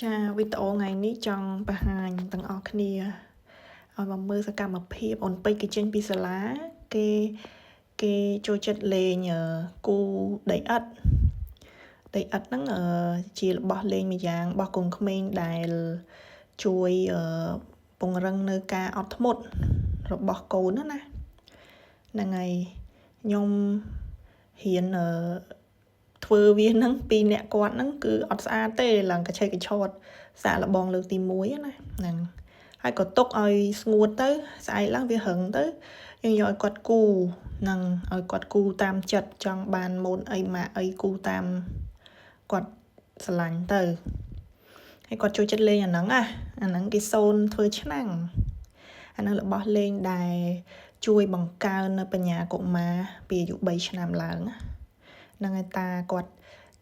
ចាវីដេអូថ្ងៃនេះចង់បង្ហាញទាំងអស់គ្នាឲ្យមកមើលសកម្មភាពអូនពេជ្រគេចេញពីសាលាគេគេចូលចិត្តលេងគូដីឥដ្ឋដីឥដ្ឋហ្នឹងជារបស់លេងមួយយ៉ាងរបស់កូនក្មេងដែលជួយពង្រឹងនៅការអត់ធ្មត់របស់កូនណាហ្នឹងហើយខ្ញុំរៀនធ្វើវាហ្នឹងពីអ្នកគាត់ហ្នឹងគឺអត់ស្អាតទេឡើងកឆេកឆតសាកល្បងលើកទី1ណាហ្នឹងហើយក៏ទុកឲ្យស្ងួតទៅស្អែកឡើងវារឹងទៅយើងយកឲ្យគាត់គូហ្នឹងឲ្យគាត់គូតាមចិត្តចង់បានម៉ូនអីម៉ាក់អីគូតាមគាត់ស្រឡាញ់ទៅហើយគាត់ចូលចិត្តលេងអាហ្នឹងណាអាហ្នឹងគេសូនធ្វើឆ្នាំងអាហ្នឹងរបស់លេងដែលជួយបង្កើននៅបញ្ញាកុមារពីអាយុ3ឆ្នាំឡើងហ្នឹងហើយតាគាត់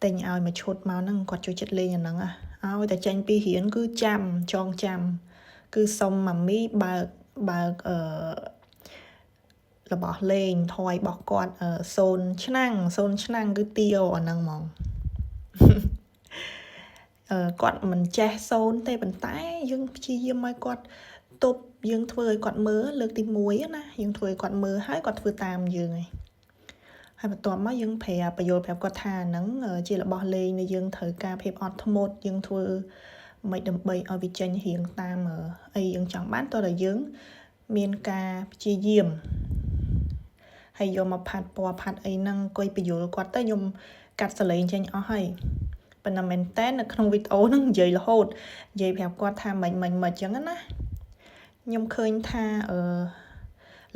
ទិញឲ្យមួយឈុតមកហ្នឹងគាត់ចូលចិត្តលេងអាហ្នឹងឲ្យតែចេញពីរៀនគឺចាំចងចាំគឺសុំ mommy បើកបើកអឺរបស់លេង toy របស់គាត់សូនឆ្នាំងសូនឆ្នាំងគឺទាវអាហ្នឹងហ្មងអឺគាត់មិនចេះសូនទេប៉ុន្តែយើងព្យាយាមឲ្យគាត់ទប់យើងធ្វើឲ្យគាត់មើលលើកទី1ណាយើងធ្វើឲ្យគាត់មើលហើយគាត់ធ្វើតាមយើងឯងហើយបន្ទាប់មកយើងប្រាប់បញ្យល់ប្រាប់គាត់ថាហ្នឹងជារបស់លេងដែលយើងត្រូវការភាពអត់ធ្មត់យើងធ្វើមិនដើម្បីឲ្យវាចេញរៀងតាមអីយើងចង់បានតើតែយើងមានការព្យាយាមហើយយកមកផាត់ពណ៌ផាត់អីហ្នឹងអង្គុយបញ្យល់គាត់ទៅខ្ញុំកាត់សលេងចេញអស់ហើយប៉ុន្តែមែនតើនៅក្នុងវីដេអូហ្នឹងនិយាយរហូតនិយាយប្រាប់គាត់ថាមិនមិនមិនអញ្ចឹងណាខ្ញុំឃើញថាអឺ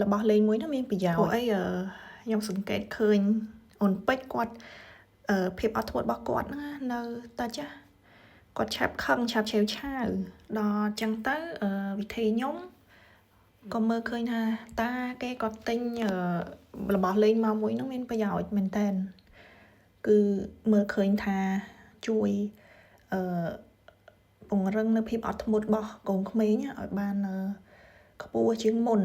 របស់លេងមួយហ្នឹងមានប្រយោជន៍ព្រោះអីខ្ញុំសង្កេតឃើញអូនពេជ្រគាត់អឺភាពអត់ធ្មត់របស់គាត់ហ្នឹងនៅតើចាស់គាត់ឆាប់ខឹងឆាប់ឆេវឆាវដល់អញ្ចឹងទៅវិធីខ្ញុំក៏មើលឃើញថាតាគេក៏ទិញរបស់លេងមកមួយហ្នឹងមានប្រយោជន៍មែនតើគឺមើលឃើញថាជួយអឺពង្រឹងនៅភាពអត់ធ្មត់របស់កូនក្មេងឲ្យបានខ្ពស់ជាងមុន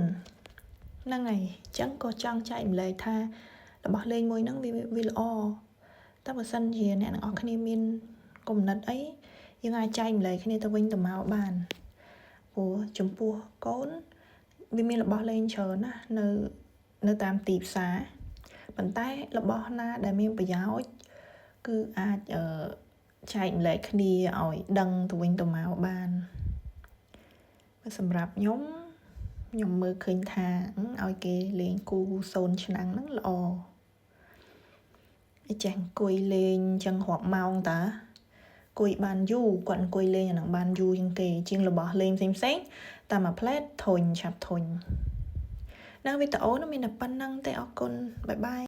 ហ្នឹងហើយអញ្ចឹងក៏ចង់ចែករំលែកថារបស់លេងមួយហ្នឹងវាវាល្អតែបើសិនជាអ្នកទាំងអស់គ្នាមានគំនិតអីយើងអាចចែករំលែកគ្នាទៅវិញទៅមកបានព្រោះចំពោះកូនវាមានរបស់លេងច្រើនណាស់នៅនៅតាមទីផ្សារប៉ុន្តែរបស់ណាដែលមានប្រយោជន៍គឺអាចអឺចែករំលែកគ្នាឲ្យដឹងទៅវិញទៅមកបានសម្រាប់ខ្ញុំខ្ញុំមើលឃើញថាឲ្យគេលេងគូសូនឆ្នាំងហ្នឹងល្អចេះអង្គុយលេងចឹងរាប់ម៉ោងតាអង្គុយបានយូរគាត់អង្គុយលេងអាហ្នឹងបានយូរជាងគេជាងរបស់លេងផ្សេងផ្សេងតាមមួយផ្លែតធុញឆាប់ធុញនៅវីដេអូនោះមានតែប៉ុណ្្នឹងទេអរគុណ bye bye.